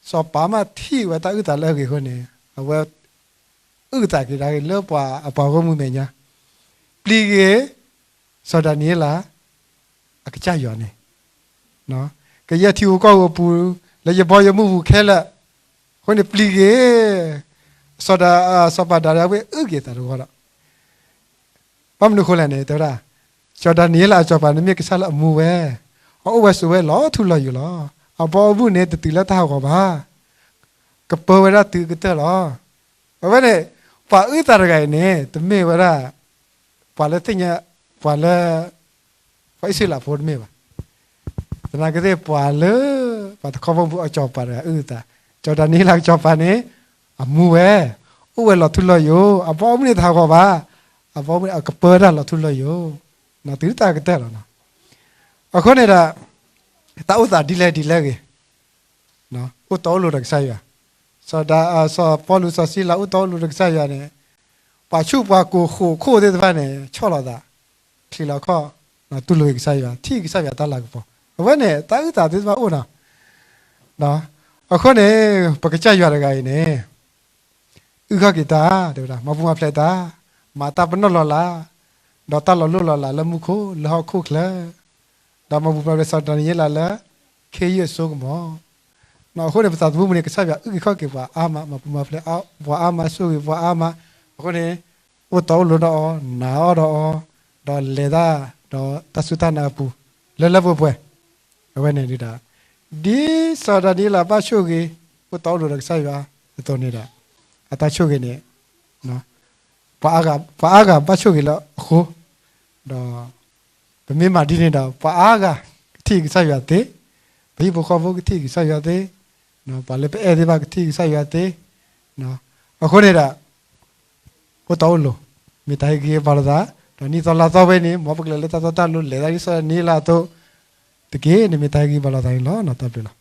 စီၤပၤမ့ၢ်ထံၣ်ဝဲတၢ်အုၣ်သးလၢအဂ့ၤအဃိန့ၣ် အဝဲအုၣ်သးက့ၤဒၣ်ဂ့ၤလၢပှၤအပှၤဂီၢ်မုၢ်မဲာ်ညါ, ပျံၤဂ့ၤ စီၤဒၤနံယ့လး အကစၢ်ယွၤန့ၣ်, ကယဲၢ်ထံဧိၤကီၢ်ဧိၤအပူၤ လၢယဘီယမုၢ်ပူၤခဲလၢာ်, အဃိန့ၣ်ပျံၤဂ့ၤ, စီၤဒၤ, စီၤပၤဒၤရံယါဝ့ၢ်အုၣ်က့ၤသးတဂီၢ်ဒီး, ဘၣ်မနုၤအဃိလဲၣ်န့ၣ် တဲဝဲဒၣ်, စီၤဒၤနံယ့လးအစီၤပၤန့ၣ်မ့ၢ်ကစၢ်လၢအမူဝဲ, အအိၣ်ဝဲဆိးဝဲလီၤထူလီၤယိာ်လီၤ. အဘီအမုၢ်န့ၣ်တတုၤလၢတၢ်ဟးဂီၤဘၣ်. ကပၢဝဲဒၣ်တုၤအကတၢၢ်လီၤ. အဝဲန့ၣ် ပှၤအုၣ်သးတဂၤအံၤန့ၣ် တမ့ၢ်ဝဲဒၣ် ပှၤလၢသ့ၣ်ညါ, ပှၤလၢ ပှၤအံၣ်စရ့လးဖိတမ့ၢ်ဘၣ်. သနာ်က့သ့ၣ် ပှၤလၢ ပှၤတခီဘီမုၢ်အစီၤပၤတဂၤအုၣ်အသး, စီၤဒၤနံယ့လးအစီၤပၤန့ၣ် အမူဝဲ, အိၣ်ဝဲလီၤထူလီၤယိာ်, အဘီအမုၢ်န့ၣ်တဟးဂီၤဘၣ်, အဘီအမုၢ်န့ၣ်အကပၢဝဲဒၣ်လီၤထူလီၤယိာ်, တုၤတၢ်ကတၢၢ်လီၤ. အဃိန့ၣ်ဒီး တၢ်အိၣ်သးဒ်လဲၣ်ဒ်လဲၣ်ဂ့ၤ အိၣ်တီအိၣ်လိၤဒီးကစၢ်ယွၤ, စီၤဒၤ, စီၤပီလူးစီၤစံလၤအိၣ်တီအိၣ်လိၤဒီးကစၢ်ယွၤန့ၣ်, ပှၤဆူၣ်ပှၤကိၤဃိးခိၣ်သ့ၣ်တဖၣ်န့ၣ် ဆီၣ်လီၤသး, ချံးလီၤခီၣ်, တူၢ်လိာ်က့ၤကစၢ်ယွၤ, ထံၣ်ကစၢ်ယွၤတၢ်လၤကပီၤ, အဝဲန့ၣ် တၢ်အုၣ်သးသ့ၣ်တဖၣ်အိၣ်နီၤ. အဃိန့ၣ် ပကစၢ်ယွၤတဂၤအံၤန့ၣ် အုၣ်ခီၣ်က့ၤတၢ်, တဲဝဲဒၣ် မၤပူၤမၤဖျဲးတၢ်, မၤတၢ်ပနီၣ်လီၤလး, ဒီးတၢ်လီၤလိၢ်လီၤလးလၢမူခိၣ်လၢဟီၣ်ခိၣ်ချၢ, ဒီးမၤပူၤမၤဖျဲးစီၤဒၤနံယ့လးလၢ ခ့ယုၢ်အစိကမီၤ. အဃိန့ၣ် ပသးသမူပူၤန့ၣ် ကစၢ်ယွၤအုၣ်က့ၤခီၣ်က့ၤပှၤအါမး, မၤပူၤမၤဖျဲးပှၤအါမး, ဆိၣ်ဂ့ၤပှၤအါမး. အဃိန့ၣ် အိၣ်တီအိၣ်လိၤဒီးအီၤ, နာ်အီၤဒီးအီၤ, ဒီးလဲၤတၢ်, ဒီးတၢ်စူၢ်တၢ်နာ်အပူၤ လၢလၢပှဲၤပှဲၤ. အဝဲန့ၣ်ဒၣ် ဒ်စီၤဒၤနံယ့လးဘၣ်ဆိၣ်ဂ့ၤ အိၣ်တီအိၣ်လိၤဒီးကစၢ်ယွၤအသိးန့ၣ်ဒီး အတၢ်ဆိၣ်ဂ့ၤန့ၣ် ပှၤအါဂၤဘၣ်ဆိၣ်ဂ့ၤလၢအဃိ, ဒီးပမ့ၢ်မၤဒ်န့ၣ်ဒီး ပှၤအါဂၤကထံၣ်ကစၢ်ယွၤသ့, ပဟံၣ်ဖိဃီဖိကထံၣ်ကစၢ်ယွၤသ့, ပှၤလၢပအဲၣ်သ့ၣ်တဖၣ်ကထံၣ်ကစၢ်ယွၤသ့. အဃိန့ၣ်ဒီး အိၣ်တီအိၣ်လိၤ, မ့ၢ်တၢ်ဟ့ၣ်ဂံၢ်ဟ့ၣ်ဘါလိာ်သး, ဒီးနံၣ်သီလါသီဝဲန့ၣ် မ်ပကလဲၤလၢတၢ်တီတၢ်လိၤ လဲၤတၢ်ဒ်စီၤဒၤနံယ့လးအသိးတက့ၢ်န့ၣ် မ့ၢ်တၢ်ဟ့ၣ်ဂံၢ်ဟ့ၣ်ဘါလိာ်သးန့ၣ်လီၤ. တၢ်ဘျုးလီၤ.